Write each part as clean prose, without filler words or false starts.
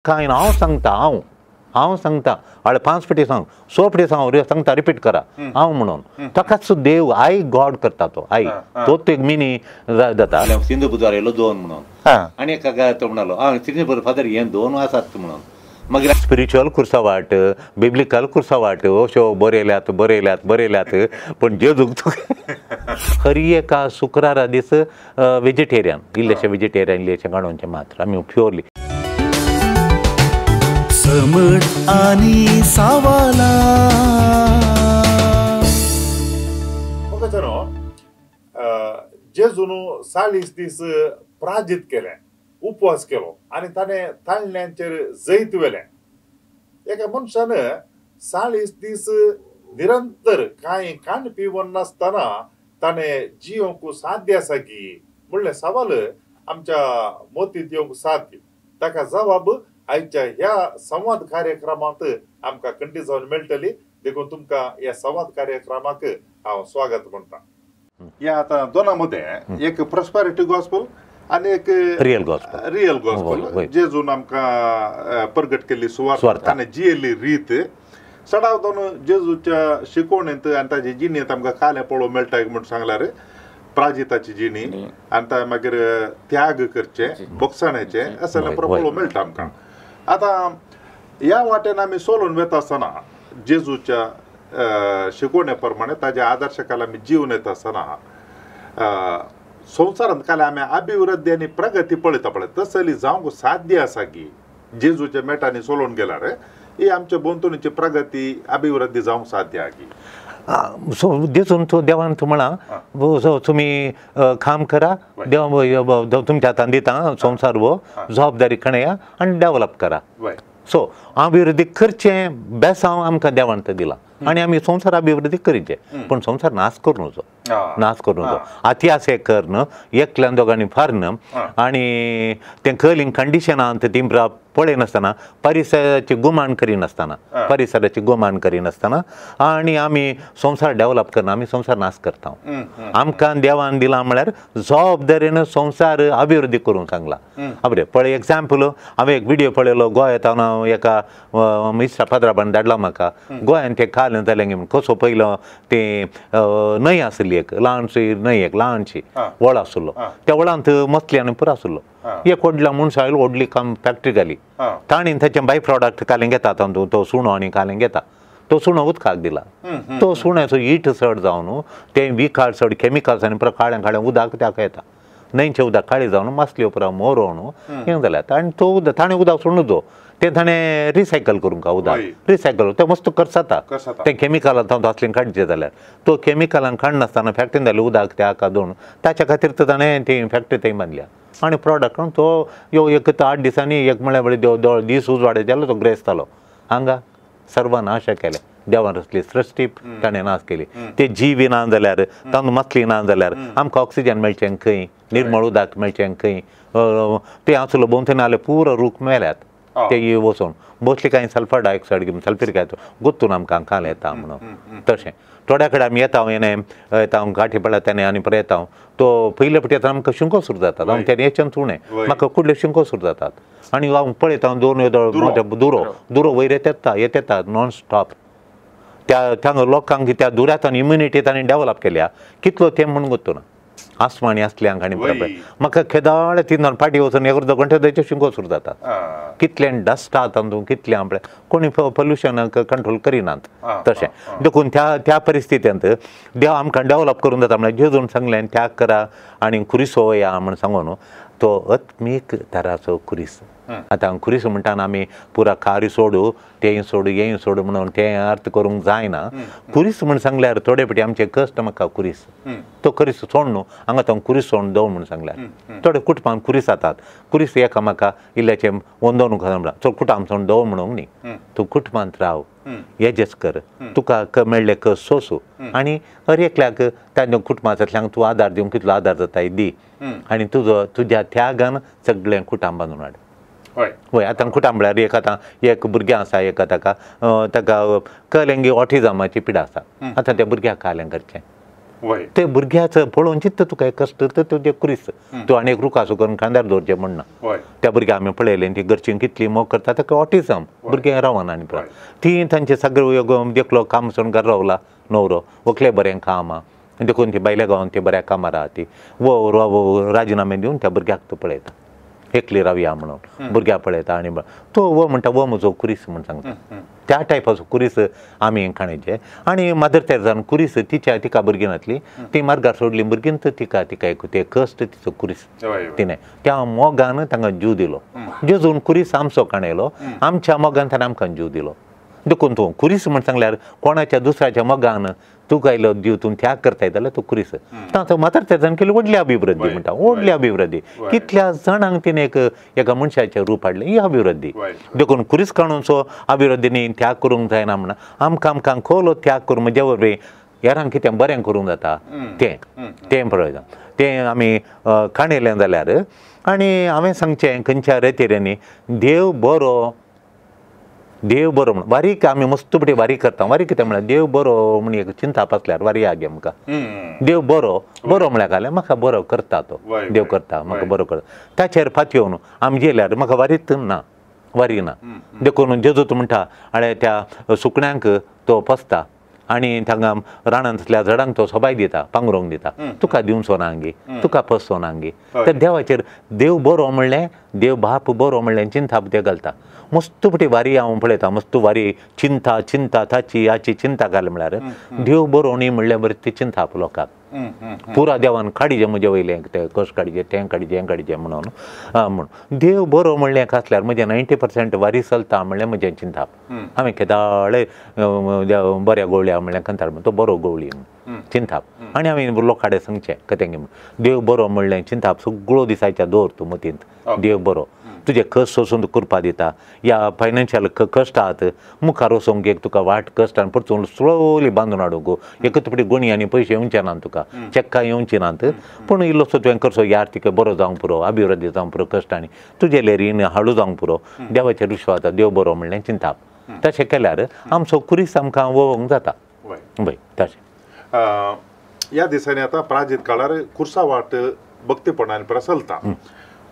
काय हांव सांगता, हांव हांव सांगता हाळे 5 फाटी सांग 6 फाटी सांग सांगता रिपीट करा हांव म्हणून ताकाच देव I God करता तो आई तो एक मिनी जाता. सिंधू बुधवार येयलो दोन म्हणून आनी एका तो म्हणालो आं सिंधू फादर हे दोन आसात म्हणून. मागीर स्पिरिच्युअल कुर्सावाट बिब्लिकल कुर्सावाट अश्यो बरयल्यात बरयल्यात बरयल्यात पूण जेजूक हरी एका शुक्रारा दीस वेजिटेरियन इल्लेशें वेजिटेरियन इल्लेशें काडोवचें मात्र आमी प्युअरली. समट आनी सावाला जेजून 40 दीस प्राजीत केले, उपवास केलो आनी ताणें ताळण्यांचेर जैत व्हेलें. एका मनशान 40 दीस निरंतर कांय खाण पिवन नासतना ताणें जियोंक साध्य आसा की म्हणलें सवाल आमच्या मोतींत येवंक साध्य. ताका जवाब आयच्या ह्या संवाद कार्यक्रमांत आमकां खंडीत जावन मेळटली. देखून तुमकां ह्या संवाद कार्यक्रमाक हांव स्वागत म्हणटा. ह्या आतां दोना मदें एक प्रॉस्पेरिटी गॉस्पल आनी एक रियल गॉस्पल, रियल गॉस्पल जेजून आमकां प्रगट केल्ली सुवार्थ आनी जियेल्ली रीत सडाव दोन जेजूच्या शिकवणेंत आनी ताजे जिणेंत आमकां कालें पळोवंक मेळटा म्हूण सांगल्यार प्राजिताची जिणी आनी मागीर त्याग करचे बोगसाण्याचे अशें पळोवंक मेळटा आमकां. आतां ह्या वाटेन आमी सोलून वता आसतना जेजूच्या शिकवणे प्रमाणे ताज्या आदर्श काल आमी जीवन येता आसतना संवसारांत काल आमी अभिवृद्धी आनी प्रगती पळयता पळय तसली जावंक साध्य आसा की जेजूच्या मेटांनी सोलून गेल्यार ही आमच्या भोंवतणीची प्रगती अभिवृद्धी जावंक साध्य आहा की. सो जेजून तो देवान तूं म्हळां तुमी काम करा देव तुमच्या हातान दिता संवसार हो जबाबदारी कणया आनी डेवलप करा. सो अभिवृद्धी करचें बेसांव आमकां देवान तें दिलां आनी आमी संवसार अभिवृद्धी करीचे पूण संवसार नाश करूं नजो, नाश करूं नजो. अत्याशे करून एकल्यान दोगांनी फारन आनी तें कलिंग कंडिशनांत ती पळयनासतना परिसराची गुमान करिनासतना परिसराची गुमान करिनासतना आनी आमी संवसार डेवलप करना आमी संवसार नाश करता. आमकां देवान दिलां म्हळ्यार जबाबदारेन संवसार अभिवृद्धी करूंक सांगला. बरें पळय एग्जाम्पल हांवें एक विडियो पळयलो गोंयांत हांव एका मिस्टर फादराबान धाडला म्हाका गोंयांत तें काल जालें म्हूण कसो पयलो तें न्हंय आसली एक ल्हानशी न्हंय एक ल्हानशी वळ आसलो त्या वळांत मसली आनी पुरो आसलो. एक व्हडलो मनसो आयलो व्हडली काम फॅक्टरी घाली ताणें ताचें बाय प्रोडक्ट कालें घेता तातूंत तो सुणो आनी कालें घेता तो सुणो उदकाक दिला तो सुण्याचो हीट चड जावन तें विखाळ चड केमिकल्स आनी पुरो काळें काळें उदक ताका येता न्हंयचें उदक काळें जावन मासल्यो पुरो मोरोवन हें जाल्यात आनी तो उदक ताणें उदक सोडून दो तें ताणें रिसायकल करूंक उदक रिसायकल तें मस्त करसाता तें केमिकलां तातूंत आसलें काडचें जाल्यार तो केमिकलान काडनासतना फॅक्टरीन जालें उदक त्या दोन ताच्या खातीर तर ताणें ती फॅक्टरी थंय बांदल्या आनी प्रोडक्ट तो यो एक 8 दिसांनी एक म्हळ्यार दीस उजवाडे जालो तो ग्रेस जालो. हांगा सर्वनाश केलें देवान रचली सृश्टी ताणें नाश केली. ते जीवी ना जाल्यार तातूंत मसली ना जाल्यार आमकां ऑक्सिजन मेळचें खंय, निर्मळ उदक मेळचें खंय. ते आसलो भोंवतणी आले पुरो रूख मेल्यात ते वचून मोस्टली कांय सल्फर डायऑक्सायड घेवन सल्फर काय गुत्तून आमकां काल येता म्हणून. तशें थोड्या कडेन आमी येता येणे येता गांठी पडल्या तेणें आनी परत येता तो पयले फावटी येता आमकां शिंको सुरू जातात हांव तेणें हेच्यान उणें म्हाका कुडल्यो शिंको सुरू जातात आनी हांव पळयता दोन दुरो दुरो वयर येता येत येता नॉन स्टॉप त्या त्या लोकांक त्या दुऱ्यांत इम्युनिटी तांणी डेवलप केल्या कितलो तें म्हूण गुत्तू ना आसमानी आसल्यांक आनी बरोबर म्हाका खेदाळे तीन फाटी वचून एक घंटे थंयच्यो शिंको सुरू जातात. कितलें डस्ट आहा तातूंत कितलें आपलें कोणी पोल्युशनाक कंट्रोल करिनात. तशें देखून त्या त्या परिस्थितींत देव आमकां डेवलप करून जाता म्हळ्यार जेजून सांगलें त्याग करा आनी खुरीस या म्हूण सांगून तो आत्मीक तराचो खुरीस. आतां खुरीस म्हणटा आमी पुरा कारी सोडू तें सोडू हें सोडू म्हणून तें अर्थ करूंक जायना. खुरीस म्हूण सांगल्यार थोडे फावटी आमचे कश्ट म्हाका खुरीस तो खुरीस सोड न्हू हांगा तो खुरीस सोड दवर म्हूण सांगल्यार थोडे कुटुंबान खुरीस जातात खुरीस एकामेका इल्ल्याचें वंदोवन म्हणलां चड कुटाम सोड दवर म्हणूंक न्ही तूं कुटुंबांत राव एडजस्ट कर तुका मेळ्ळें कस सोसूं आनी हर एकल्याक तांच्या कुटुंबांतल्यांक तूं आदार दिवंक कितलो आदार जाता दी आनी तुजो तुज्या त्यागान सगळें कुटाम बांदून हाड. हय आतां कुटाम म्हळ्यार एक आतां एक भुरगें आसा एक ताका ताका कलेंगी ऑटिजमाची पिडा आसा आतां त्या भुरग्याक कालें करचें ते भुरग्याचो पळोवन चित्त तुका एक कश्ट तर तुजें कुरीस तूं आनी एक रुखासो करून खांदार दवरचें म्हणना. त्या भुरग्याक आमी पळयलें ती घरची कितली मोग करता ताका ऑटिजम भुरगें रावना आनी परत ती तांचे सगळे देखलो काम सोडून घर रावला न्हवरो व्हंकले बरें काम आहा देखून ती बायल्या गांवान ती बऱ्या कामार आहा ती वो राजिनामे दिवन त्या भुरग्याक तो पळयता एकली रावया म्हणून भुरग्याक पळयता आनी तो वो म्हणटा वो म्हजो कुरीस म्हूण सांगता. त्या टायपाचो कुरीस आमी खाणेचे. आनी मदर तेरेजान कुरीस तिच्या तिका भुरगीं नासली ती मार्गार सोडली भुरगीं तर तिका तिका एक ते कश्ट तिचो कुरीस तिणें त्या मोगान तांकां जीव दिलो. जेजून कुरीस आमचो काणयलो आमच्या मोगान ताणें आमकां जीव दिलो. देखून तूं कुरीस म्हण सांगल्यार कोणाच्या दुसऱ्याच्या मोगान तुका आयलो जीव तूं त्याग करताय जाल्यार तूं कुरीस. तांचो मदर तेरेजान केली व्हडली अभिवृद्धी म्हणटा व्हडली अभिवृद्धी कितल्या जाणांक तिणें एक एका मनशाचें रूप हाडलें ही अभिवृद्धी. देखून कुरीस काडूनसो अभिवृद्धी न्ही त्याग करूंक जायना म्हणा आमकां आमकां खोलो त्याग करून म्हज्या वरवीं हेरांक कितें बरें करूंक जाता तें तें पळयता तें आमी काणयलें जाल्यार. आनी हांवें सांगचें खंयच्या रेतिरेंनी देव बरो देव बरो म्हण वारीक आमी मस्त पटी वारी करता. वारी कितें म्हळ्यार देव बरो म्हण एक चिंताप आसल्यार वारी आगे आमकां देव बरो बरो म्हळ्यार घालें म्हाका बरो करता तो देव करता म्हाका बरो करता ताचेर फातयोवन आमी गेल्यार म्हाका वारीत ना वारी ना. देखून जेजू म्हणटा आळे त्या सुकण्यांक तो पोसता आनी तांकां रानांतल्या झाडांक तो सोबाय दिता पांगरूंक दिता तुका दिवचो ना गे तुका पोसचो ना गे. तर देवाचेर देव बरो म्हणलें देव बाप बरो म्हणलें चिंताप ते घालता. मस्त पटी वारी हांव पळयता मस्त वारी चिंता चिंता ताची हाची चिंता घाल म्हळ्यार देव बरो न्ही म्हणल्यार बरें ती चिंताप लोकांक पुरा देवान काडीजे म्हजे वयलें तें कश्ट काडीजे तें काडीजे हें काडीजे म्हणून म्हूण देव बरो म्हणलें आसल्यार म्हजें 90% वारी चलता म्हणलें म्हजें चिंताप. हांवें केदाळे बऱ्या गोवळ्या म्हणलें कंतार तो बरो गोवळी म्हूण चिंताप. आनी हांवें लोकां कडेन सांगचें कतें म्हूण देव बरो म्हणलें चिंताप सगळो दिसाच्या दवर तूं मतींत देव बरो तुजे कश्ट सोसून करपा दिता या फायनान्शियल कश्ट आहात मुखार वचोंक एक तुका वाट कश्ट आनी परतून स्लोली बांदून हाडूंक एकच पटी गोणी आनी पयशे येवचे नात तुका चॅकां येवची नात पूण इल्लोसो तुवें करचो यार तिका बरो जावंक पुरो अभिवृद्धी जावंक पुरो कश्ट आनी तुजेले रीण हाडू जावंक पुरो देवाचेर विश्वास देव बरो म्हणलें चिंताप. तशें केल्यार आमचो कुरीस आमकां वोवंक जाता वय तशें. ह्या दिसांनी आतां प्राचीन काळार कुर्सा वाट भक्तीपणान प्रसलता.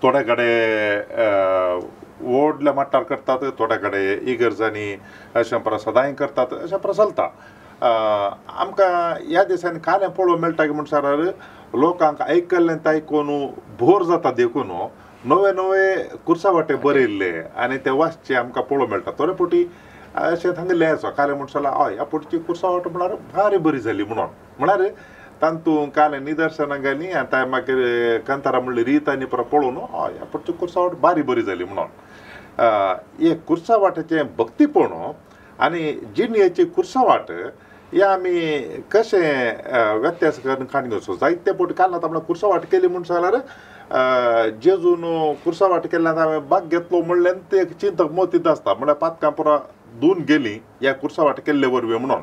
थोड्या कडेन व्हडल्या मट्टार करतात थोड्या कडेन इगर्जांनी अशें प्रसादांय करतात अशें प्रसलता. आमकां ह्या दिसांनी कालें पळोवंक मेळटा की म्हणसार लोकांक आयकल्लें तें आयकून बोर जाता देखून नवे नवे कुर्सा वाटे बरयल्ले आनी ते वाचचे आमकां पळोवंक मेळटा. थोडे फावटी अशें थांगल्लें आसा कालें म्हणटा जाल्यार हय ह्या फावटीची कुर्सा वाट म्हळ्यार भारी बरी जाली म्हणून म्हळ्यार तांतूं कालें निदर्शनां घालीं आनी तांय मागीर कांतारा म्हणली रीत आनी परत पळोवन हय ह्या फावटची कुर्सा वाट बारी बरी जाली म्हणून. हे कुर्सा वाटेचें भक्तीपण आनी जिणेची कुर्सा वाट हे आमी कशें व्यत्यास करून काडून घेवचो. जायते फावटी काल आतां म्हणल्यार कुर्सा वाट केली म्हूण सांगल्यार जेजून कुर्सा वाट केल्ल्यान हांवें भाग घेतलो म्हणलें तें एक चिंतक मतींत आसता म्हणल्यार पातकां पुरा धुवन गेली ह्या कुर्सा वाट केल्ले वरवीं म्हणून.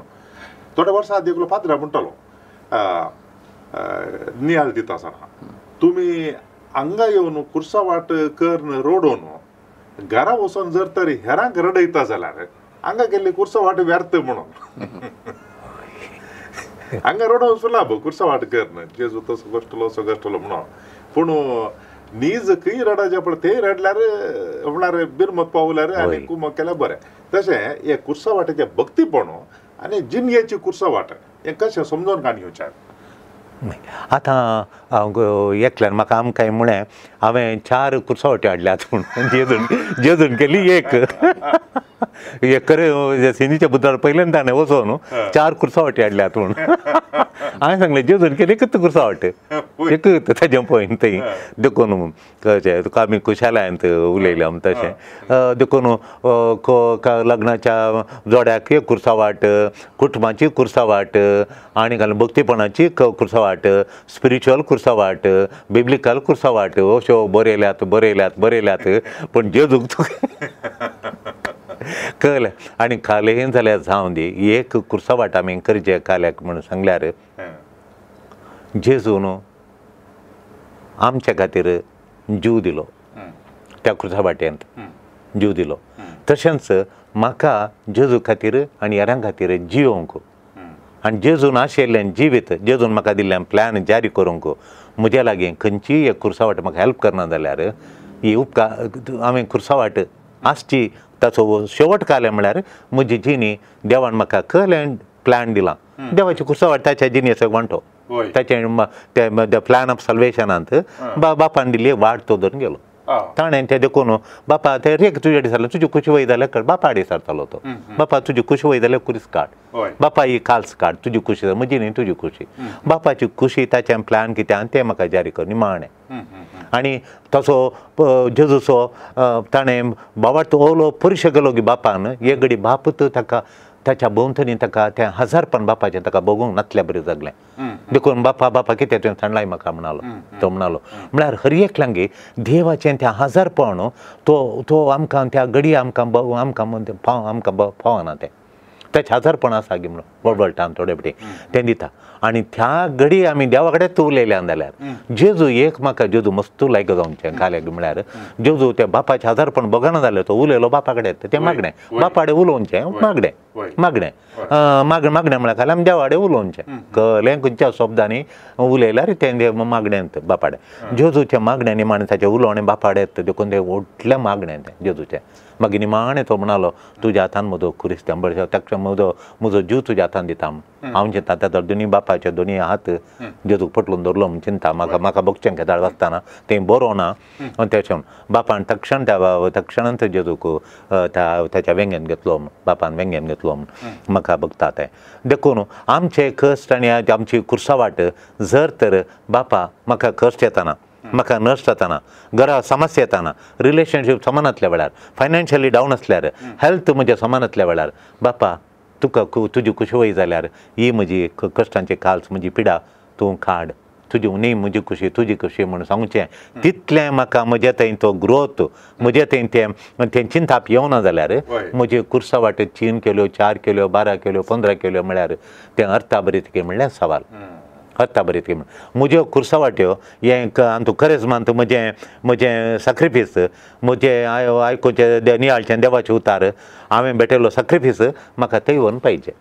थोड्या वर्सां आदीं एकलो पाद्रा म्हणटालो नियाळ दिता आसतना तुमी हांगा येवन कुर्सा वाट करून रडोवन घरा वचून जर तर हेरांक रडयता जाल्यार हांगा केल्ली कुर्सा वाट व्यर्थ म्हणून. हांगा रडोवन सुलाभ कुर्सा वाट करून जेजू तसो कश्टलो असो कश्टलो म्हणून पूण नीज खंय रडाचें पळय थंय रडल्यार म्हळ्यार बिरमत पावल्यार आनी कुमक केल्यार बरें. तशें हे कुर्सा वाटेचें भक्तीपण आनी जिणयेची कुर्सा वाट हें कशें समजून काडून घेवचें. आतां एकल्यान म्हाका आमकां म्हळें हांवें 4 कुर्सा वाट्यो हाडल्यात म्हूण जेजून जेजून केली एक एक खरें सिनीच्या बुद्दार पयल्यान ताणें वचोन 4 कुर्सा वाट्यो हाडल्यात म्हूण हांवें सांगलें जेजून केली एकच कुर्सा वाट एकच ताजें पॉयंट थंय. देखून कशें तुका आमी खुशालायंत उलयले आमी तशें देखून लग्नाच्या जोड्याक एक कुर्सा वाट कुटुंबाची कुर्सा वाट आनी घालून भक्तीपणाची कुर्सा वाट स्पिरिच्युअल कुर्सा वाट बिब्लिकल कुर्सा वाट अश्यो बरयल्यात बरयल्यात बरयल्यात पूण जेजूक तुका कळ्ळें. आनी कालें जाल्यार जावं दी एक कुर्सा वाट आमी करचें काल्याक म्हणून सांगल्यार जेजून आमच्या खातीर जीव दिलो त्या कुर्सा वाट्यांत जीव दिलो. तशेंच म्हाका जेजू खातीर आनी हेरां खातीर जियोंक आनी जेजून आशिल्लें जिवीत जेजून म्हाका दिल्लें प्लॅन जारी करूंक म्हज्या लागीं खंयचीय एक खुर्सावाट म्हाका हेल्प करना जाल्यार ही उपकार हांवें खुर्सावाट आसची ताचो शेवट कालें म्हळ्यार म्हजी जिणी देवान म्हाका कलें प्लॅन दिलां देवाची खुर्सावाट ताच्या जिणेचो वांटो ताचें ते प्लॅन ऑफ सल्वेशनांत बापान दिल्ली वाट तो धरून गेलो ताणें तें देखून बापा तें रेक तुजे आडी तुजी खुशी वय जाल्यार बापा आडी सरतालो तो बापा तुजी खुशी वय जाल्यार कुरीस काड बापा ही काल्स काड तुजी खुशी म्हजी न्ही तुजी खुशी बापाची खुशी ताचें प्लॅन कितें आनी तें म्हाका जारी कर निमाणें आनी तसो जेजूचो ताणें बाबा ओलो परिशे केलो की बापान एक घडी बापूत ताका ताच्या भोंवतणी ताका तें हजारपण बापाचें ताका भोगूंक नातल्या बरें जगलें देखून बापा बापा कितें तुवें सांडलाय म्हाका म्हणालो तो म्हणालो म्हळ्यार हर एकल्यांगे देवाचें तें हजारपण तो तो आमकां त्या घडी आमकां आमकां आमकां पावना तें ताचें हजारपण आसा गी म्हणून वळवळटा थोडे फावटी तें दिता आनी त्या घडी आमी देवा कडेन उलयल्या जाल्यार जेजू एक म्हाका जेजू मस्त लायक जावचें काल्याक म्हळ्यार जेजू त्या बापाचें हजारपण बगना जालें तो उलयलो बापा कडेन तें मागणें बापा कडेन उलोवचें मागणें मागणें मागणें मागणें म्हळ्यार खाली आमी देवा कडेन उलोवचें कळ्ळें खंयच्या शब्दांनी उलयल्यार तें मागणें बापा कडेन जेजूचें मागणें निमाणें ताचें उलोवणें बापा कडेन देखून तें व्हडलें मागणें तें जेजूचें मागीर निमाणें तो म्हणालो तुज्या हातान म्हजो खुरीस तें म्हजो म्हजो जीव तुज्या हातान दिता हांव चिंता ताचो दोनी बापाचे दोनी हात जेजूक पटलून दवरलो म्हूण चिंता म्हाका म्हाका बगचें खेदाळ वाचतना तें बरो ना तें बापान तक्षण त्या तक्षणांत जेजूक त्या ताच्या वेंगेन घेतलो बापान वेंगेन घेतलो म्हूण म्हाका बगता तें देखून आमचे कश्ट आनी आमची खुर्सावाट जर तर बापा म्हाका कश्ट येताना म्हाका नश्ट जाताना घरा समस्या येताना रिलेशनशीप समान आसल्या वेळार फायनान्शियली डावन आसल्यार हेल्थ म्हजें समान आसल्या वेळार बापा तुका तुजी खुशी वय जाल्यार ही म्हजी कश्टांची काल्स म्हजी पिडा तूं काड तुजी न्ही म्हजी खुशी तुजी खुशी म्हूण सांगचें तितलें म्हाका म्हजे थंय तो ग्रोथ म्हजे थंय तें तें चिंताप येवना जाल्यार म्हजी कुर्सा वाटेर 3 केल्यो 4 केल्यो 12 केल्यो 15 केल्यो म्हळ्यार तें अर्था बरी म्हणल्यार सवाल अर्था बरी म्हज्यो कुर्सा वाट्यो हें आनी तूं खरेंच मान म्हजें म्हजें सॅक्रिफीस म्हजें आयकुचें नियाळचें देवाचें उतार हांवें भेटयलो सॅक्रिफीस म्हाका थंय व्हरून पाहिजे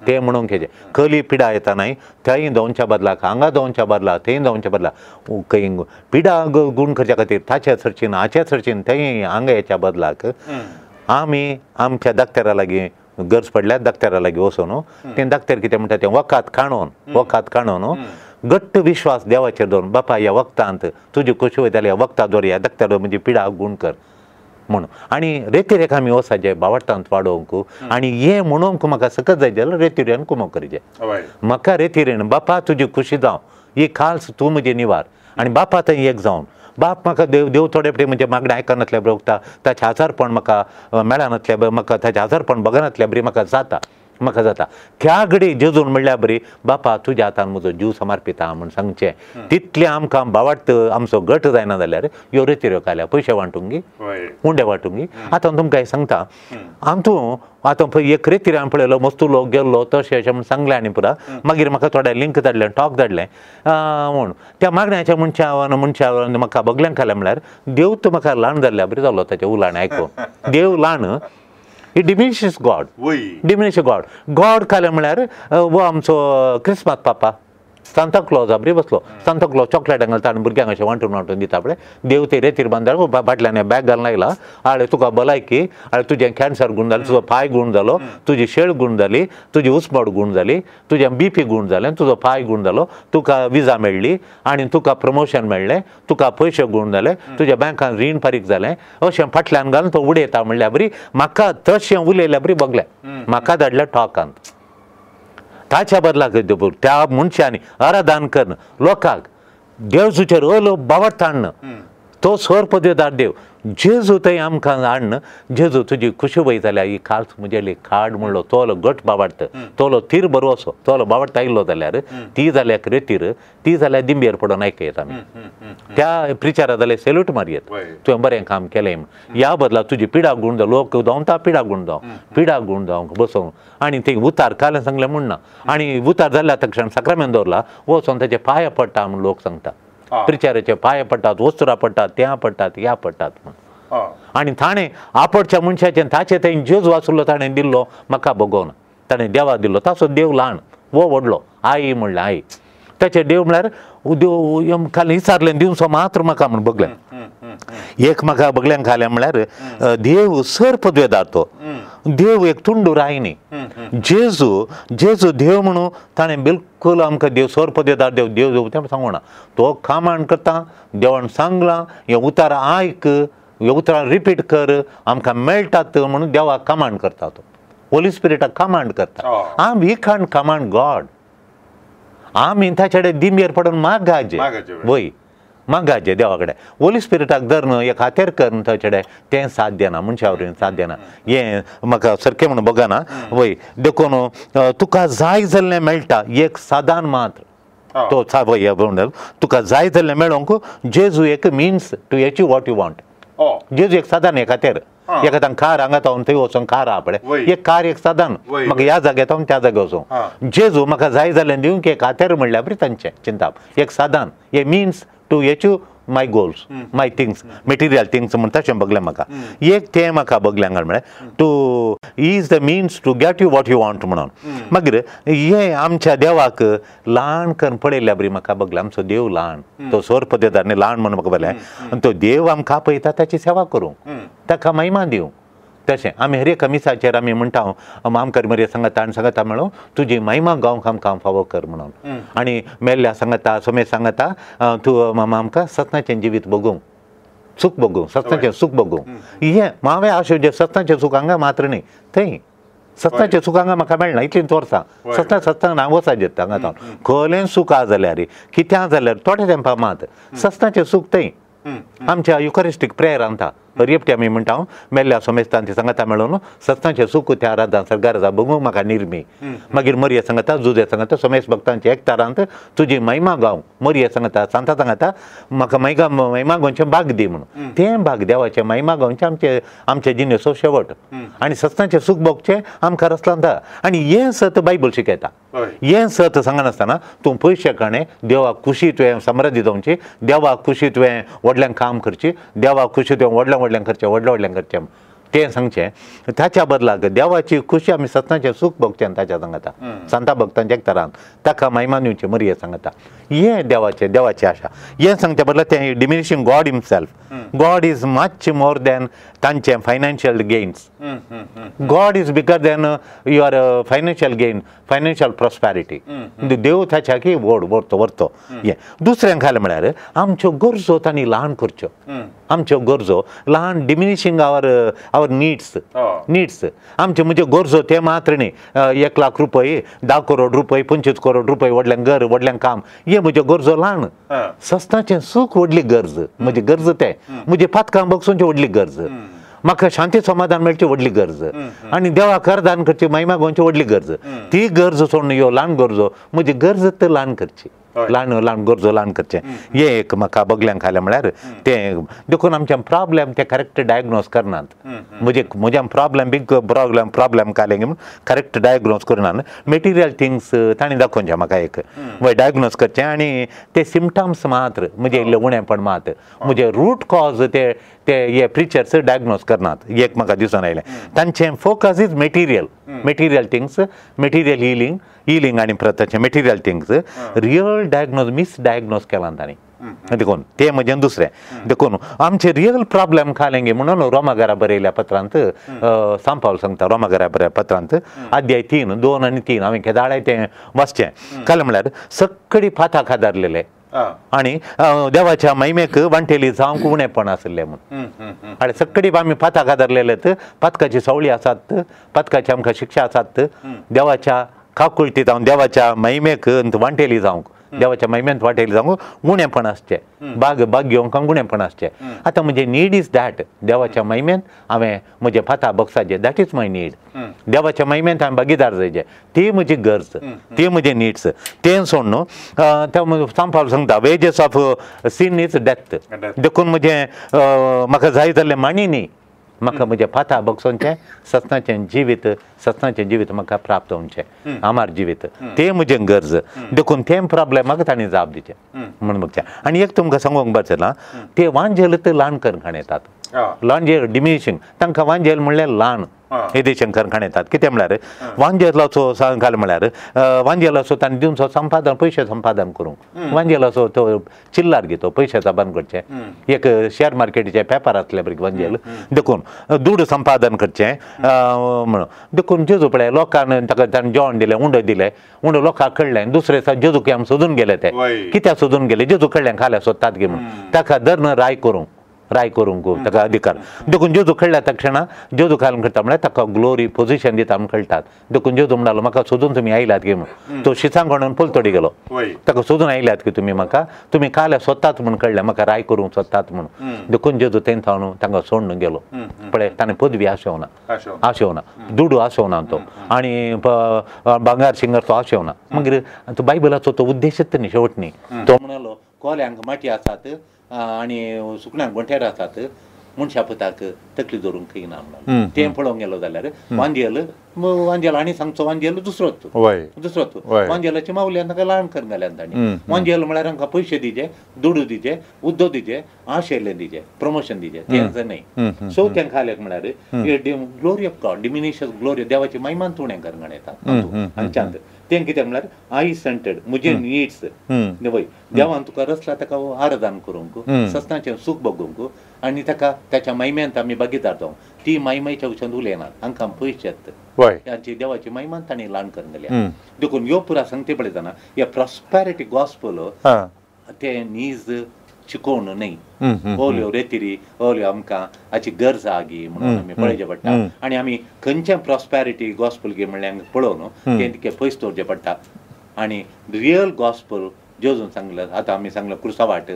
तें म्हणूंक हेजें कली पिडा येता न्हय थंय दोनच्या बदलाक हांगा दोनच्या बदला थंय दोनच्या बदला खंय पिडा गूण करच्या खातीर ताच्या चर्चीन हाच्या चर्चीन थंय हांगा हेच्या बदलाक आमी आमच्या दाक्तरा लागीं गरज पडल्यार दाक्तरा लागीं वचून तें दाक्तर कितें म्हणटा तें वखद काणून वखद काणून घट्ट विश्वास देवाचेर दवरून बापा ह्या वखदांत तुजी खोशी वयता ह्या वखदा दवर ह्या दाक्तर म्हजी पिडा गूण कर म्हणून आनी रेतिरेक आमी वचाचे बावडटांत वाडोवंक आनी हें म्हणूंक म्हाका सकत जाय जाल्यार रेतिरेन कुमक करचें म्हाका रेतिरेन बापा तुजी खुशी जावं ही खास तूं म्हजी निवार आनी बापा थंय एक जावन बाप म्हाका देव देव थोडे फावटी म्हणजे मागणें आयकनातल्या बरें उगता ताचें आजारपण म्हाका मेळनातल्या म्हाका ताचें आजारपण बगनातल्या बरी म्हाका जाता म्हाका जाता त्या घडी जेजून म्हणल्यार बरी बापा तुज्या हातान म्हजो जीव समर्पिता म्हूण सांगचें तितलें आमकां बावाट आमचो गट जायना जाल्यार ह्यो रेतिऱ्यो काल्या पयशे वांटूंक गी उंडे वांटूंक गी आतां तुमकां हें सांगता आमतूं आतां पळय एक रेतिऱ्यान हांवें पळयलो मस्तू लोक गेल्लो तशें अशें म्हूण सांगलें आनी पुरा मागीर म्हाका थोडे लिंक धाडलें टॉक धाडलें म्हूण त्या मागण्याच्या मनशा मनशा म्हाका बगल्यान खालें म्हळ्यार देव तो म्हाका ल्हान जाल्ल्या बरें जालो ताचें उलाण आयकून देव ल्हान He diminishes God. Diminishes God. God खालें म्हळ्यार वो आमचो क्रिस्मस पापा सांता क्लॉज बरी बसलो सांता क्लॉज चॉकलेट घालता आनी भुरग्यांक अशें वांटून वांटून दिता पळय देव ते रेतीर बांदार बाटल्यान बॅग घालून आयला आळे तुका भलायकी आळे तुजें कॅन्सर गूण जालें तुजो पांय गूण जालो तुजी शेळ गूण जाली तुजी उस्मड गूण जाली तुजें बीपी गूण जालें तुजो पांय गूण जालो तुका विजा मेळ्ळी आनी तुका प्रमोशन मेळ्ळें तुका पयशे गूण जाले तुज्या बँकान रीण फारीक जालें अशें फाटल्यान घालून तो उडयता म्हणल्यार बरी म्हाका तशें उलयल्या बरी बगलें म्हाका धाडल्या टॉकांत ताच्या बदलाक त्या मनशांनी आराधन करून लोकांक देवजूचेर ओलो बावट हाडन तो स्वर पदवेदार देव जेजू थंय आमकां हाडन जेजू तुजी खुशी वय जाल्यार ही खास म्हजेली खाड म्हणलो तोलो गट बावाडत तोलो तीर बरो असो तोलो बावडटा आयलो जाल्यार ती जाल्यार रेतीर ती जाल्यार दिंबेर पडोन आयकयत आमी त्या प्रिचारा जाल्यार सेल्यूट मारयत तुवें बरें काम केलें म्हूण ह्या बदला तुजी पिडा गूण जावं लोक धांवता पिडा गूण जावं पिडा गूण जावंक बसोवंक आनी थंय उतार कालें सांगलें म्हूण ना आनी उतार जाल्या तक्षण साक्रामेन दवरला वचोन ताचे पांय पडटा म्हूण लोक सांगता प्रिचाराचे पांय पडटात वस्तुरा पडटात त्या पडटात ह्या पडटात म्हूण आनी ताणें आपडच्या मनशाचें ताचें थंय जेजू आसलो ताणें दिल्लो म्हाका बगोवन ताणें देवा दिल्लो ताचो देव ल्हान हो व्हडलो आई म्हणलें आई ताचे देव म्हळ्यार देव खाली विचारलें दिवचो मात्र म्हाका म्हूण बगलें एक म्हाका बगल्यान खालें म्हळ्यार देव सर पदवेदार तो देव एक तुंडूर I न्ही जेजू जेजू देव म्हणून ताणें बिलकुल आमकां देव सर पदवेदार देव देव देव तें सांगूना तो कामाण करता देवान सांगलां हें उतार आयक हें उतरां रिपीट कर आमकां मेळटात म्हणून देवाक कमांड करता तो होली स्पिरिटाक कमांड करता आम we can't command God आमी ताचे कडेन दिंबेर पडून मागाजे वय मागाजे देवा कडेन होली स्पिरिटाक धरून एक हातेर कर ताचे कडेन तें साध्य ना मनशा वरवीं साध्य ना हें म्हाका सारकें म्हणून बगना वय देखून तुका जाय जाल्लें मेळटा एक सादान मात्र तो वय तुका जाय जाल्लें मेळोंक जेजू एक means to achieve what you want जेजू एक सादान एक हातेर एका तांकां कार हांगा तावन थंय वचोन कार आहा पळय एक कार एक सादान म्हाका ह्या जाग्यार तावन त्या जाग्यार वचों जेजू म्हाका जाय जाल्यार दिवंक एक हातेर म्हणल्यार बरी तांचें चिंताप एक सादान a means to achieve my goals my things material things म्हण तशें बगलें म्हाका एक तें म्हाका बगलें हांगा म्हळ्यार to is the means to get you what you want म्हणून मागीर हें आमच्या देवाक ल्हान करून पळयल्ल्या बरी म्हाका बगलें आमचो देव ल्हान तो सोर पद्दतार न्ही ल्हान म्हणून म्हाका बगलें आनी तो देव आमकां आपयता ताची सेवा करूंक ताका महिमा दिवंक तशें आमी हर एका मिसाचेर आमी म्हणटा आमकार मरे सांगता आनी सांगता म्हणून तुजी महिमा गावंक आमकां फावो कर म्हणून आनी मेल्ल्या सांगता सोमे सांगता तूं मामा आमकां सत्नाचें जिवीत भोगूंक सूख भोगूंक सत्नाचें सूख भोगूंक हें हांवें आशें जें सत्नाचें सूख हांगा मात्र न्ही थंय सत्नाचें सूख हांगा म्हाका मेळना इतलींच वर्सां सत्ना सत्ना हांव वचा जेता हांगा तावन खलें सूख आहा जाल्यार कितें आहा जाल्यार थोडे तेंपा मात सत्नाचें सूख थंय आमच्या युकरिस्टीक प्रेयर आमता हरएपटी आमी म्हणटा मेल्ल्या सोमेस्तान ती सांगता मेळोन सत्नाचें सूख त्या राजान सरगाराजा भोगूंक म्हाका निर्मी मागीर मरिया सांगता जुजे सांगता सोमेश भक्तांच्या एकतारांत तुजी महिमा गावंक मरिया सांगता सांता सांगता म्हाका महिमा महिमा गावचें भाग दी म्हणून तें भाग देवाचें महिमा गावचें आमचे आमचे जिणेचो शेवट आनी सत्नाचें सूख भोगचें आमकां रसलांता आनी हें सत बायबल शिकयता हें सत सांगनासतना तूं पयशे काणें देवाक खुशी तुवें समृद्धी जावची देवाक खुशी तुवें व्हडल्यांक काम करची देवाक खुशी तुवें व्हडल्या व्हडल्यांक करचें व्हडल्या व्हडल्यांक करचें तें सांगचें ताच्या बदलाक देवाची खुशी आमी सत्नाचें सूख भोगचें ताच्या सांगता सांता भक्तांच्या एकतारान ताका महिमा दिवचें मरिये सांगता हें देवाचें देवाची आशा हें सांगच्या बदला तें diminishing God himself God is much more than तांचें financial gains God is bigger than your financial gain financial prosperity देव ताच्या की व्हड व्हरतो व्हरतो हें दुसरें खालें म्हळ्यार आमच्यो गरजो तांणी ल्हान करच्यो आमच्यो गरजो ल्हान डिमिनिशींग our our needs needs आमचे म्हणजे गरजो ते मात्र न्ही 1 लाख रुपये 10 करोड रुपये 25 करोड रुपये व्हडल्यांक घर व्हडल्यांक काम हे म्हज्यो गरजो ल्हान सस्ताचें सूख व्हडली गरज म्हजी गरज तें म्हजी पातकां बगसूनची व्हडली गरज म्हाका शांती समाधान मेळची व्हडली गरज आनी देवाक करदान करची महिमा गोवची व्हडली गरज ती गरज सोडून ह्यो ल्हान गरजो म्हजी गरज तर ल्हान करची ल्हान ल्हान गरजो ल्हान करचें हें एक म्हाका बगल्यांक खालें म्हळ्यार तें देखून आमचे प्रॉब्लेम ते करेक्ट डायग्नोज करनात म्हजे म्हज्या प्रॉब्लेम बीग प्रॉब्लेम प्रॉब्लेम खालें म्हणून करेक्ट डायग्नोज करनात मेटिरियल थिंग्स तांणी दाखोवचें म्हाका एक वय डायग्नोज करचें आनी ते सिमटम्स मात्र म्हजें इल्लें उणेपण मात म्हजें रूट कॉज ते ते हे प्रिचर्स डायग्नोज करनात एक म्हाका दिसून आयलें तांचें focus is material material things material healing healing आनी प्रताचें material things real diagnose misdiagnose केलां तांणी देखून तें म्हजें दुसरें देखून आमचे रियल प्रॉब्लेम खालेंगे म्हणून रोमाघरा बरयल्या पत्रांत सांपावल सांगता रोमाघरा बरयल्या पत्रांत अध्याय 3, 2 आनी 3 हांवें केदाळाय तें वाचचें काल म्हळ्यार सगळी फाताक आदारलेले आनी देवाच्या महिमेक वांटेली जावंक उणेपण आशिल्लें म्हणून आनी सगळी आमी पाताक आदारलेले पातकाची सवळी आसात पातकाची आमकां शिक्षा आसात देवाच्या काकुळटी जावन देवाच्या महिमेक वांटेली जावंक देवाच्या महिमेंत वांटेली जावंक उणेपण आसचें बाग बाग घेवंक उणेपण आसचें आतां म्हजें नीड is that देवाच्या महिमेंत हांवें म्हजें फाता बगसाचें that is my need देवाच्या महिमेंत हांवें भागीदार जायचें ती म्हजी गरज ती म्हजी नीड्स तें सोडून न्हू सांपावल सांगता wages of sin is death देखून म्हजें म्हाका जाय जाल्लें माणी न्ही म्हाका म्हजें फाता बगसोनचें सत्नाचें जिवीत सत्नाचें जिवीत म्हाका प्राप्त जावचें आमार जिवीत तें म्हजें गरज देखून तें प्रॉब्लेमाक तांणी जाप दिचें म्हणून बगचें आनी एक तुमकां सांगूंक बसला ते वांजेल ते ल्हान करून येतात वांजेल डिमिनिशींग तांकां वांजेल म्हणल्यार ल्हान येदेशें करून येतात. कितें म्हळ्यार वांजेलाचो सांगाल म्हळ्यार वांजेलाचो ताणें दिवचो संपादन पयशे संपादन करूंक वांजेलाचो तो चिल्लार घेतो पयशाचा बांद करचें एक शेअर मार्केटीचे पेपर आसले भुरगे वांजेल देखून दुड संपादन करचें म्हणून देखून जेजू पळय लोकांक ताका ताणें जेवण दिलें उंडो दिलें उंडो लोकांक कळ्ळें दुसरे दिसा जेजूक आमी सोदून गेले ते कित्याक सोदून गेले जेजू कळ्ळें खाल्या सोदतात गे म्हणून ताका धरून राय करूंक राय करूंक ताका अधिकार देखून जेजू कळ्ळ्या तक्षणा जेजू खालून करता म्हळ्यार ताका ग्लोरी पोजिशन दिता म्हूण कळटात. देखून जेजू म्हणालो म्हाका सोदून तुमी आयल्यात गे म्हणून तो शिसांक म्हणून पलतडी गेलो ताका सोदून आयल्यात की तुमी म्हाका तुमी काल्या सोदतात म्हूण कळ्ळें म्हाका राय करूंक सोदतात म्हणून देखून जेजू तें थावन तांकां सोडून गेलो. पळय ताणें पदवी आशेवना आशेवना दुडू आशेवना तो आनी भांगार शिंगार तो आशेवना. मागीर तो बायबलाचो तो उद्देशच न्ही शेवट न्ही. तो म्हणालो कोल्यांक माटी आसात आनी सुकण्यांक गोंठेर आसात मनशा पुताक तकली दवरूंक खंय ना म्हणून तें पळोवंक गेलो जाल्यार वांजेल वांजेल आनी सांगचो वांजेल दुसरोच दुसरोच वांजेलाची मावल्यान ताका ल्हान करून घाल्यान तांणी वांजेल म्हळ्यार हांकां पयशे दिजे दुडू दिजे उद्दो दिजे आशेल्लें दिजे प्रमोशन दिजे तें न्हय. सो तें खालेक म्हळ्यार glory of God diminishes glory देवाची महिमान तुणें करून येता हांच्यांत तें कितें म्हळ्यार I सेंटर्ड म्हजे निड्स वय देवान तुका रचला ताका आराधन करूंक सस्नाचें सूख भोगूंक आनी ताका ताच्या महिम्यांत आमी भागीदार जावं ती महिमेच्या विशयांत उलयनात हांकां पयशे येतात तांची देवाची महिमान तांणी ल्हान करून गेल्या. देखून ह्यो पुरा सांगते पळयतना हे प्रॉस्पेरिटी गॉस्पल तें नीज शिकोवन न्हय ओल्यो रेतिरी ओल्यो आमकां हाची गरज आगी म्हणून आमी पळोवचें पडटा आनी आमी खंयचें प्रॉस्पेरिटी गॉस्पल गे म्हणल्यार पळोवन तें तितकें पयस दवरचें पडटा. आनी रियल गॉस्पल जेजून सांगलें आतां आमी सांगलें क्रुसा वाट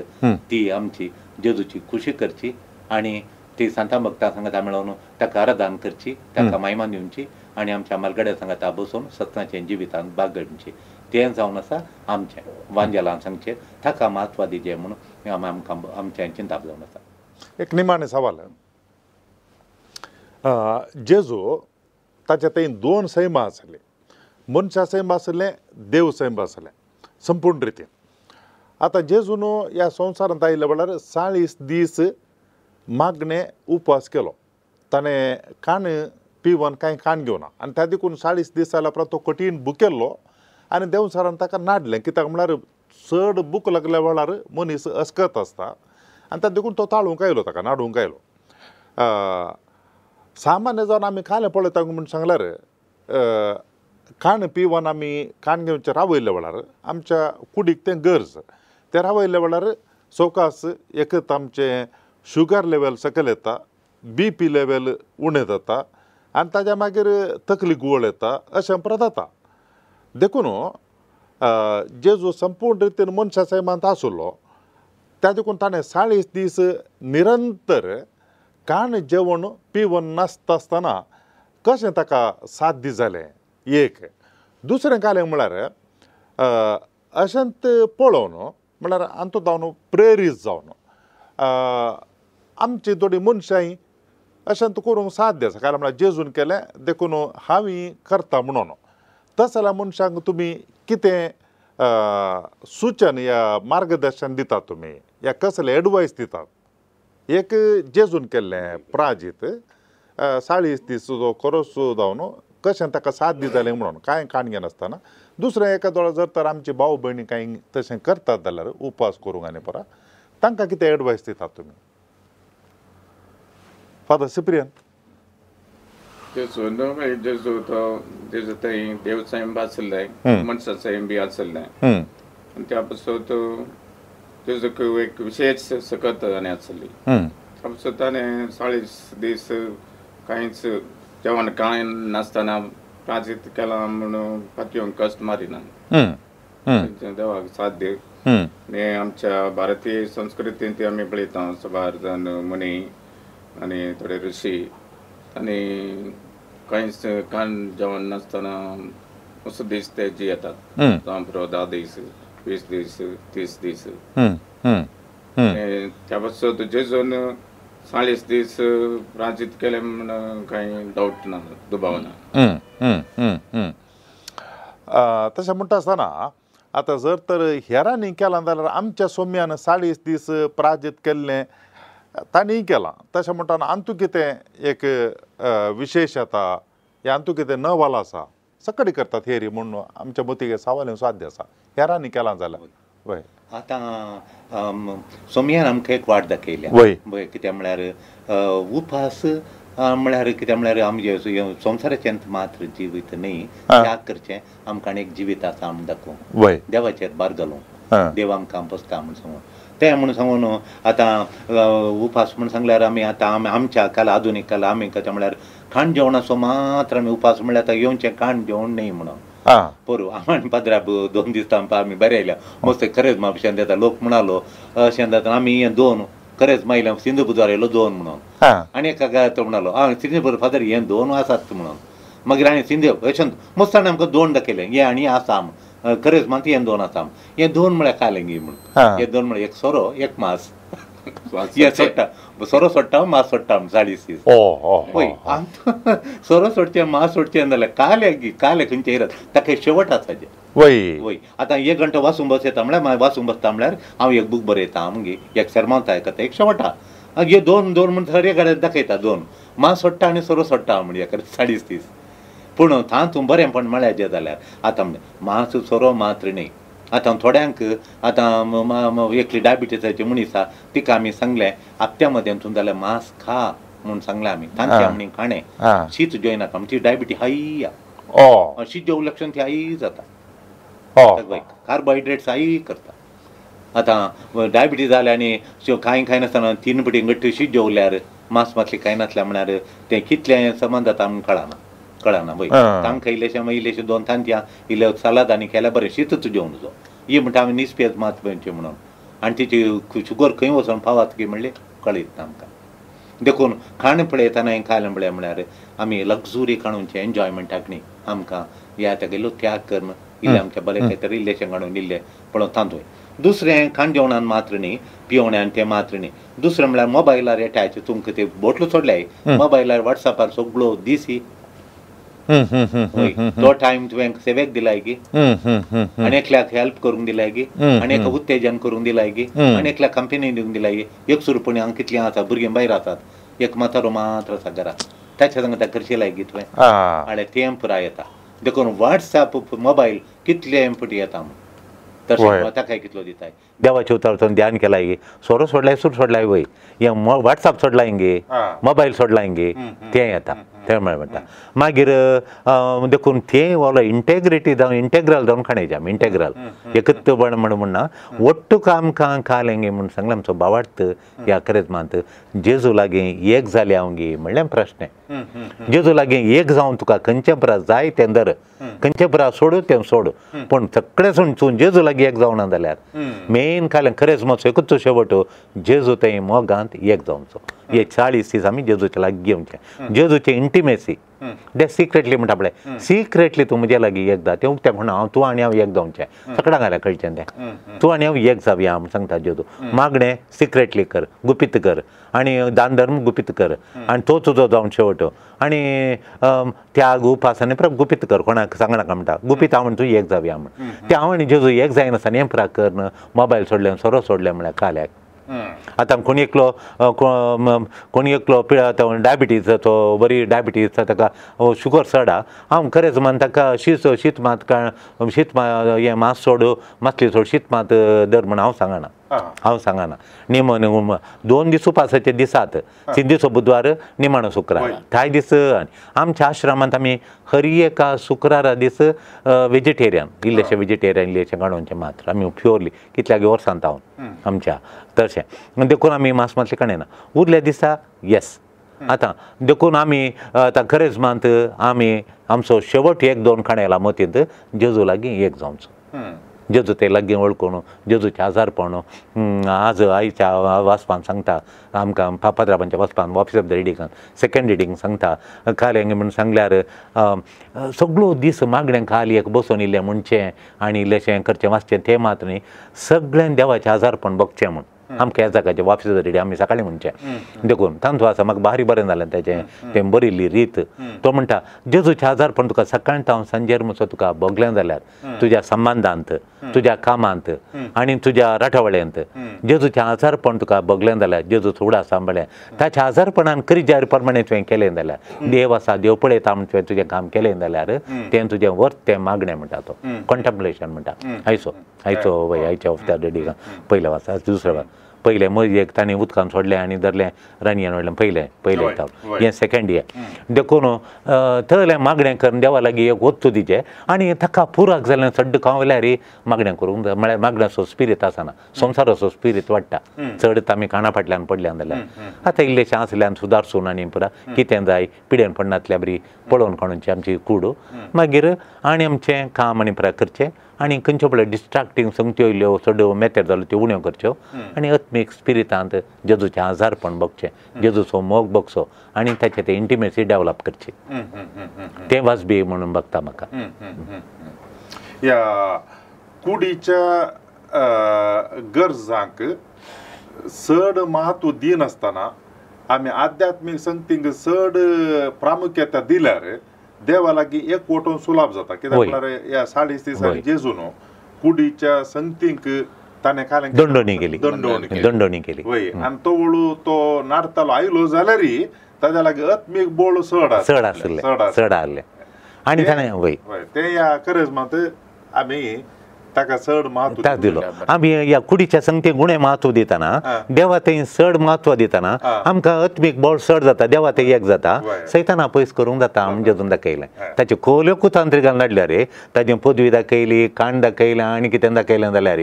ती आमची जेजूची खुशी करची आनी ती सांता भक्ता सांगता मेळोवन ताका आराधन करची ताका महिमा दिवची आनी आमच्या मालगड्या सांगता बसून सत्नाचें जिवितांत भाग घेवची तें जावन आसा आमचें वांजेलान सांगचें ताका म्हत्व दिजें म्हणून आमकां आमचें चिंताप जावन आसा. एक निमाणें सवाल जेजू ताच्या थंय दोन सैमां आसले मनशा सैम आसलें देव सैम आसलें संपूर्ण रितीन. आतां जेजून ह्या संवसारांत आयिल्ल्या वेळार 40 दीस मागणें उपवास केलो ताणें खाण पिवन कांय खाण घेवना आनी त्या देखून 40 दीस जाल्या उपरांत तो कठीण भुकेल्लो आनी देवचारान ताका नाडलें कित्याक म्हळ्यार चड भूक लागल्या वेळार मनीस अस्कत आसता आनी त्या देखून तो ताळूंक आयलो ताका नाडूंक आयलो. सामान्य जावन आमी खालें पळयता म्हूण सांगल्यार खाण पिवन आमी खाण घेवचें रावयल्ल्या वेळार आमच्या कुडीक तें गरज तें रावयल्ल्या वेळार सवकास एकत आमचें शुगर लेवल सकयल येता बी पी लेवल उणें जाता आनी ताज्या मागीर तकली गुवळ येता अशें परत जाता. देखून जेजू संपूर्ण रितीन मनशा सैमांत आशिल्लो त्या देखून ताणें 40 दीस निरंतर खाण जेवण पिवन नासता आसतना कशें ताका साध्य जालें एक. दुसरें कालें म्हळ्यार अशेंच पळोवन म्हळ्यार आमचो जावन प्रेरीत जावन आमची थोडीं मनशां अशें करूंक साध्य आसा कारण म्हळ्यार जेजून केलें देखून हांवें करता म्हणून तस जाल्यार मनशांक तुमी कितें सुचन या मार्गदर्शन दितात तुमी या कसलें एडवायस दितात. एक जेजून केल्लें प्राजीत 40 दीस जो खरोच जावन कशें ताका साध्य जालें म्हणून कांय खाण घेनासतना. दुसरें एका दोळा जर तर आमची भाव भयणी कांय तशें करतात जाल्यार उपवास करूंक आनी परत तांकां कितें एडवायस दितात तुमी? फादर सिप्रियन. जेजू तो जेजू थंय देव सैम आसलें मनशा सैम बी आसलें आनी त्या पासून जेजूक एक विशेश सकत आनी आसली त्या पासून ताणें 40 दीस कांयच जेवण कांय नासतना प्राजीत केलां म्हणून पातयेवंक कश्ट मारिना देवाक साध्य. आनी आमच्या भारतीय संस्कृतींत आमी पळयता साबार जाण मुनी आनी थोडे ऋषी आनी कांयच खाण जेवण नासतना असो दीस ते जियेतात जावं पुरो 10 दीस 20 दीस 30 दीस. त्या पासून जेजून 40 दीस प्राजीत केले म्हण कांय डावट ना दुबाव ना. तशें म्हणटा आसतना आतां जर तर हेरांनी केलां जाल्यार आमच्या सोम्यान 40 दीस प्राजीत केल्लें तांणी केलां तशें म्हणटाना आंतू कितें एक विशेश येता हे आंतू कितें नवाल आसा सकडी करतात हेरी म्हणून आमच्या मतीक सवाल साध्य आसा हेरांनी केलां जाल्यार वय. आतां सोमयान आमकां एक वाट दाखयल्या वय कित्याक म्हळ्यार उपास म्हळ्यार कितें म्हळ्यार आमचे संवसाराचें मात्र जिवीत न्ही त्याग करचें आमकां एक जिवीत आसा म्हूण दाखोवंक देवाचेर भार घालूंक देव आमकां पोसता म्हूण सांगून तें म्हणून सांगून आतां उपास म्हूण सांगल्यार आमी आतां आमी आमच्या काल आधुनीक काल आमी कितें म्हळ्यार खाण जेवणाचो मात्र आमी उपास म्हळ्यार आतां येवचें खाण जेवण न्ही म्हणून पोरू आमी पाद्रा 2 दीस आमी बरें आयल्या मस्त खरेंच म्हापशेन जाता लोक म्हणालो अशें जाता आमी हें 2 खरेंच मागीर सिंधू बुधवार येयलो 2 म्हणून आनी एका तो म्हणालो आं सिंधू फादर हे 2 आसात म्हणून मागीर आनी सिंधू अशें मस्त ताणें आमकां 2 दाखयलें हें आनी आसा खरेंच मात हें 2 आसा हें 2 म्हळ्यार खालें गी म्हणून हे 2 म्हळ्यार एक सोरो एक मास हे सोडटा सोरो सोडटा मास सोडटा 40 दीस वय सोरो सोडचें मास सोडचें जाल्यार काले गी काले खंयचे येयलात ताका शेवट आसा जें वय वय. आतां 1 घंटो वाचूंक बस येता म्हळ्यार मागीर वाचूंक बसता म्हळ्यार हांव एक बूक बरयता मागीर एक सरमावता आयकता एक शेवटा हे 2 2 म्हण हर एक दाखयता 2 मास सोडटा आनी सोरो सोडटा म्हणजे 40 दीस. पूण तातूंत बरेंपण म्हळ्यार जें जाल्यार आतां मास सोरो मात्र न्ही आतां थोड्यांक आतां एकली डायबिटीसाची मनीस आसा तिका आमी सांगलें हप्त्या मदें तूं जाल्यार मांस खा म्हूण सांगलें आमी तांचे आमी खाणें शीत जेवनाका ती डायबिटी हाय आहा शीत जेवलें लक्षण ती हाय जाता कार्बोहायड्रेट्स हाय करता. आतां डायबिटीज जाल्या आनी कांय खायनासतना 3 पटी घट्ट शीत जेवल्यार मांस मातलें खायनासलें म्हळ्यार तें कितलें समान जाता आमकां कळना कळना वय तांकां इल्लेशें मागीर इल्लेशें 2 तांतयां इल्लें सालाद आनी केल्यार बरें शीतच जेवण जो ही म्हणटा आमी निस्पेज मात म्हणचे म्हणून आनी तिची शुगर खंय वचोन पावत की म्हणलें कळयत ना आमकां. देखून खाण पळयतना हें खालें पळय म्हळ्यार आमी लक्झुरी काडूनचें एन्जॉयमेंटाक न्ही आमकां ह्या तागेलो त्याग करून इल्लें आमच्या बरें काय तर इल्लेशें काडून इल्लें पळोवन तांतूय दुसरें खाण जेवणान मात्र न्ही पिवण्यान तें मात्र न्ही दुसरें म्हळ्यार मोबायलार एटॅच तुमकां ते बोटलो सोडल्याय मोबायलार वॉट्सॅपार सगळो दीस तो टायम तुवें सेवेक दिलाय की आनी एकल्याक हेल्प करूंक दिलाय की आनी एका उत्तेजन करूंक दिलाय की आनी एकल्याक कंपनी दिवंक दिलाय की एक सुरपणी हांगा कितलीं आसा भुरगीं भायर आसात एक म्हातारो मात्र आसा घरा ताच्या सांगता करशी लाय की तुवें आनी तें पुराय येता. देखून वॉट्सॅप मोबायल कितले पटी येता म्हूण तशें ताकाय कितलो दिताय देवाचे उतार ध्यान केलाय गे सोरो सोडलाय सूर सोडलाय वय हे वॉट्सॅप सोडलाय गे मोबायल सोडलाय गे तें येता तें म्हणटा मागीर देखून तें वालो इंटेग्रिटी जावन इंटेग्रल जावन खाणायचें आमी इंटेग्रल एकच बण म्हण म्हणना ಒಟ್ಟು आमकां खालें म्हूण सांगलें आमचो बावार्थ ह्या करेजमांत जेजू लागीं एक जालें हांव गे म्हणलें प्रश्न जेजू लागीं एक जावन तुका खंयचें परा जाय तें धर खंयचें परा सोडू तें सोड पूण सगळें सोडून तूं जेजू लागीं एक जावना जाल्यार मेन खालें करेजमाचो एकूच शेवट जेजू तें मोगांत एक जावचो हे 40 दीस आमी जेजूच्या लागीं घेवचें जेजूचें इंटिमेसी ते सिक्रेटली म्हणटा पळय सिक्रेटली तूं म्हजे लागीं एक जा तें उक्तें म्हणून हांव तूं आनी हांव एक जावचें सगळ्यांक घाल्यार कळचें तें तूं आनी हांव एक जावया म्हूण सांगता जेजू मागणें सिक्रेटली कर गुपीत कर आनी दान धर्म गुपीत कर आनी तो तुजो जावन शेवट आनी त्याग उपास आनी परत गुपीत कर कोणाक सांगनाका म्हणटा गुपीत हांव तूं एक जावया म्हण तें हांव आनी जेजू एक जायनासतना हें पुरा कर मोबायल सोडलें सोरो सोडलें म्हळ्यार काल्याक आतां कोणी एकलो कोणी एकलो पिळा डायबिटीज तो बरी डायबिटीज ताका शुगर चड आहा हांव खरेंच मान ताका शीत शीत मात शीत हें मास सोड मासली सोड शीत मात दर म्हण हांव सांगना हांव सांगना निम 2 दीस उपासाचे दिसात सिंधीचो बुधवार निमाणो शुक्रार कांय दीस आमच्या आश्रमांत आमी हर एका शुक्रारा दीस वेजिटेरियन इल्लेशें वेजिटेरियन इल्लेशें काडूनचें मात्र आमी प्युअरली कितल्या वर्सांत हांव आमच्या तशें देखून आमी मास मातलें काडना उरल्या दिसा येस. आतां देखून आमी आतां खरेंच मात आमी आमचो शेवट 1 2 खाणायला मतींत जेजू लागीं एक जावचो जेजू ते लागीं वळखून जेजूचें आजारपण आज आयच्या वाचपान सांगता आमकां पाद्राबांच्या वाचपान ऑफिस ऑफ the रिडींगान सेकंड रिडींग सांगता काल म्हूण सांगल्यार सगळो दीस मागणें खाली एक बसून इल्लें म्हणचें आनी इल्लेशें करचें वाचचें तें मात न्ही सगळ्यान देवाचें आजारपण बगचें म्हूण. आमकां ह्या जाग्याचें वापस रेडी आमी सकाळीं म्हणचें देखून तांचो आसा म्हाका भारी बरें जालें तेजें तें बरयल्ली रीत. तो म्हणटा जेजूचें आजारपण तुका सकाळीं तावन सांजेर म्हणसो तुका भोगलें जाल्यार तुज्या संबंदांत तुज्या कामांत आनी तुज्या राठावळ्यांत जेजूचें आजारपण तुका भोगलें जाल्यार जेजूचो उडास सांबाळ्ळें ताच्या आजारपणान करिजार प्रमाणे तुवें केलें जाल्यार देव आसा देव पळयता म्हण तुवें तुजें काम केलें जाल्यार तें तुजें वर्थ तें मागणें म्हणटा तो कॉन्टम्पलेशन म्हणटा. आयचो आयचो वय आयच्या हफ्त्यार रेडी पयलें वाचा दुसरें वाच पयलें मदीं एक ताणें उदकान सोडलें आनी धरलें राणयेन व्हडलें पयलें पयलें हें सेकेंड हें देखून थंयलें मागणें करून देवा लागीं एक वस्तू दिचें आनी ताका पुराक जालें सड्ड खावल्यार मागणें करूंक जाय म्हळ्यार मागण्याचो स्पिरीत आसना संवसाराचो स्पिरीत वाडटा चड आमी काणा फाटल्यान पडल्यान जाल्यार आतां इल्लेशें आसल्यान सुदारसून आनी पुरा कितें जाय पिडेन पडनातल्या बरी पळोवन काडूनची आमची कूड मागीर आनी आमचें काम आनी पुरा करचें आनी खंयच्यो पळय डिस्ट्राक्टींग संगत्यो इल्ल्यो चड मेतेर जाल्यो त्यो उण्यो करच्यो आनी आत्मीक स्पिरितांत जेजूचें आजारपण बगचें जेजूचो मोग बगचो आनी ताचें तें इंटिमेसी डेवलप करची तें वाजबी म्हणून बगता म्हाका. ह्या कुडीच्या गरजांक चड म्हत्व दिनासतना आमी आध्यात्मीक संगतींक चड प्रामुख्यता दिल्यार देवा लागीं एक वटून सुलाभ जाता. कित्याक म्हळ्यार ह्या 40 दिसांनी जेजून कुडीच्या संगतींक ताणें काल दंडोणी केली दंडोणी केली वय आनी तो वळू तो नाडतालो आयलो जाल्यार ताज्या लागीं आत्मीक बळ चड चड आसलें चड आसलें आनी ताणें वय तें ह्या खरेंच मात आमी ताका चड म्हत्व दिलो. आमी ह्या कुडीच्या संगतीक गुणे म्हत्व दितना देवा थंय चड म्हत्व दितना आमकां आत्मीक बळ चड जाता देवा थंय एक जाता सैताना पयस करूंक जाता आमी जेजून दाखयलें ताच्यो खोल्यो कुतांत्रिकान धाडल्यार ताजी पदवी दाखयली काण दाखयलें आनी कितें दाखयलें जाल्यार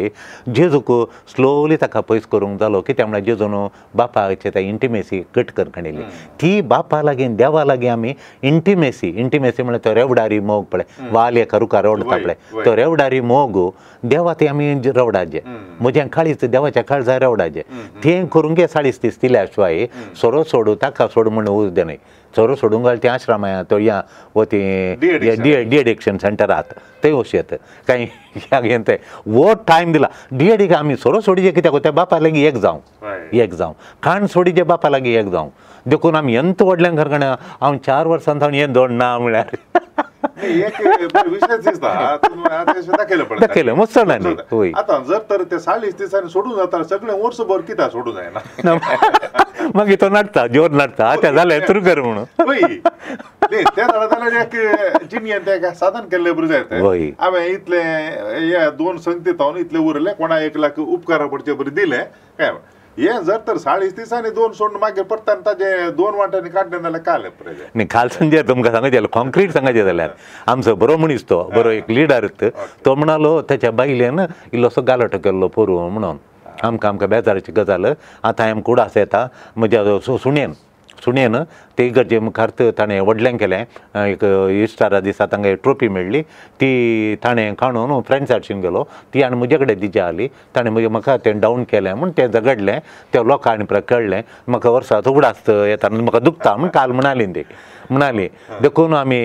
जेजूक स्लोली ताका पयस करूंक जालो. कित्याक म्हळ्यार जेजून बापाचे त्या इंटिमेसी घट कर काडिल्ली ती बापा लागीं देवा लागीं आमी इंटिमेसी इंटिमेसी म्हळ्यार तो रेवडारी मोग पळय वाल एका रुखार रवडता पळय तो रेवडारी मोग देवा ते आमी रवडाचे म्हज्या काळीच देवाच्या काळजार रवडाचे तें करूंक 40 दीस दिल्या शिवाय सोरो सोडू ताका सोडू म्हण उजदे न्हय सोरो सोडूंक घाल तें आश्रमाया तो या वो ती डी एडिक्शन सेंटरात थंय वचयत कांय ह्या तें वो टायम दिला डी एडिक्ट आमी सोरो सोडीचे कित्याक त्या बापा लागीं एक जावं एक जावं खाण सोडीचे बापा लागीं एक जावं देखून आमी एंत व्हडल्यान खरखण हांव 4 वर्सां सावन हें दोड ना म्हळ्यार दाखयलें मस्त न्ही. आतां जर तर ते 40 दिसांनी सोडून जाता सगळें वर्सभर कित्याक सोडूं जायना मागीर तो नाडटा जोर नाडटा आतां जालें सुरू कर म्हणून तें जाल्यार एक जिणयेन तें साधन केल्लें बरें जायत. हांवें इतलें हे 2 संगती तावन इतलें उरलें कोणा 1 लाख उपकारा पडचे बरें दिलें काय हें जर तर 40 दिसांनी 2 सोडून मागीर परतान ताजे 2 वांट्यांनी काडलें जाल्यार काल न्ही काल संजय तुमकां सांगचें जाल्यार कॉन्क्रीट सांगचें जाल्यार आमचो बरो मनीस तो बरो एक लिडर तो म्हणालो ताच्या बायलेन इल्लोसो गालोटो केल्लो पोरूं म्हणून आमकां आमकां बेजाराची गजाल आतां आमकां उडास येता म्हज्या सुणेन सुणेन ते इगर्जे मुखार ताणें व्हडलें केलें एक इस्टारा दिसा तांकां एक ट्रॉफी मेळ्ळी ती ताणें काडून फ्रेंड्साचीन गेलो ती आनी म्हजे कडेन दिजी आसली ताणें म्हजे म्हाका तें डावन केलें म्हूण तें झगडलें तें लोकांनी कळ्ळें म्हाका वर्साचो उगडास येता म्हाका दुखता म्हूण काल म्हणाली ती म्हणाली देखून आमी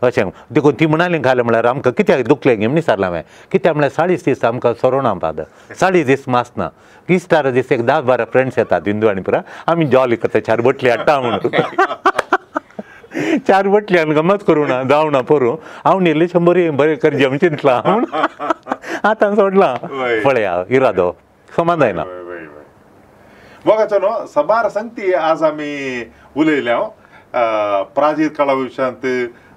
अशें देखून ती म्हणाली घालें म्हळ्यार आमकां कित्याक दुखलें गे म्हण विचारलें हांवें कित्याक म्हळ्यार 40 दीस आमकां सोरो ना फादर 40 दीस मास ना इस्टारा दीस एक 10-12 फ्रेंड्स येतात हिंदू आनी पुरा आमी जॉली करता 4 बोटली हाडटा म्हणून 4 बोटली आनी गमत करूं ना जावं ना पोरूं हांव न्ही 100 बरें करचें म्हण चिंतलां म्हूण आतां सोडलां पळया इरादो समान जायना. मोगाचो न्हू सबार संगती आज आमी उलयल्या प्राचीन काळा विशयांत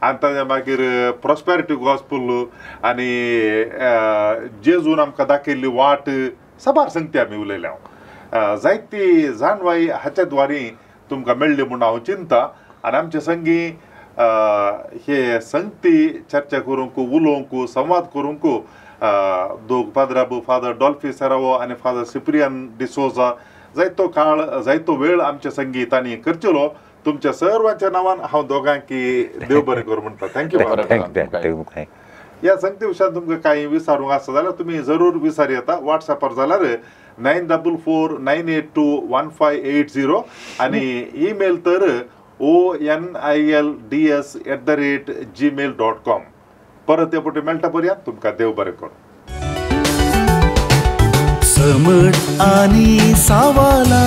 आनी ताज्या मागीर प्रॉस्पेरिटी गॉस्पल आनी जेजून आमकां दाखयल्ली वाट सबार संगती आमी उलयल्या. जायती जाणवाय हाच्या द्वारे तुमकां मेळ्ळी म्हूण हांव चिंता आनी आमचे संगी हे संगती चर्चा करूंक उलोवंक संवाद करूंक दोग पाद्राबू फादर डॉल्फी सेरावो आनी फादर सिप्रियन डिसोजा जायतो काळ जायतो वेळ आमच्या संगी तांणी करचेलो. तुमच्या सर्वांच्या नांवान हांव दोगांकी देव बरें करूं म्हणटा. Thank you. Thank you. ह्या संगती विशयान तुमकां कांय विचारूंक आसा जाल्यार तुमी जरूर विचार येता. वॉट्सॅपार जाल्यार 9449821580 आनी ईमेल तर onilds@gmail.com. परत ते पटी मेळटा पर्यंत तुमकां देव बरें करूं. समट आनी सावाला।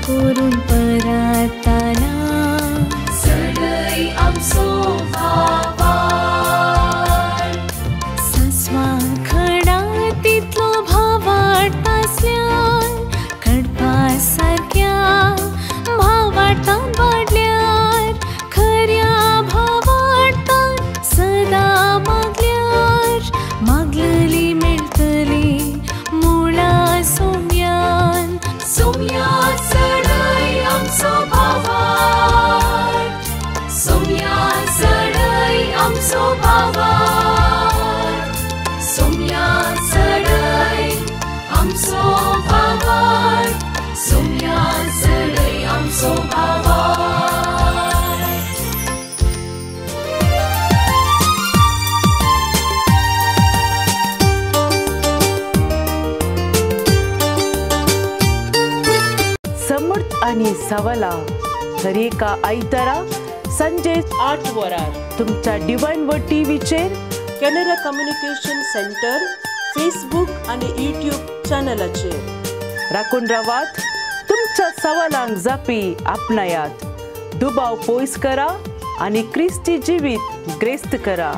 करून पराताना सडय आमचो। आमचो भावार्थ. सासवा खडा तितलो भावार्थ आसल्यार कडपा सारक्या भावार्थान वाडल्यार खऱ्या भावार्थान सदां मागल्यार मागलली मेळटली मुळा सोम्यान. सोम्या चडय आमचो भावार्थ, सोम्या चडय आमचो भावार्थ, सोम्या चडय आमचो भावार्थ, सोम्या चडय आमचो भावार्थ. समर्थ आणि सवला दरेका आयतारा संजे 8 वरार तुमच्या डिवायन वर्ड टीव्हीचेर कॅनरा कम्युनिकेशन सेंटर फेसबुक आणि यूट्यूब चॅनलाचेर. राखून रावात, तुमच्या सवालांक जापी आपणायात, दुबाव पयस करा आणि क्रिस्ती जिवीत ग्रेस्त करा.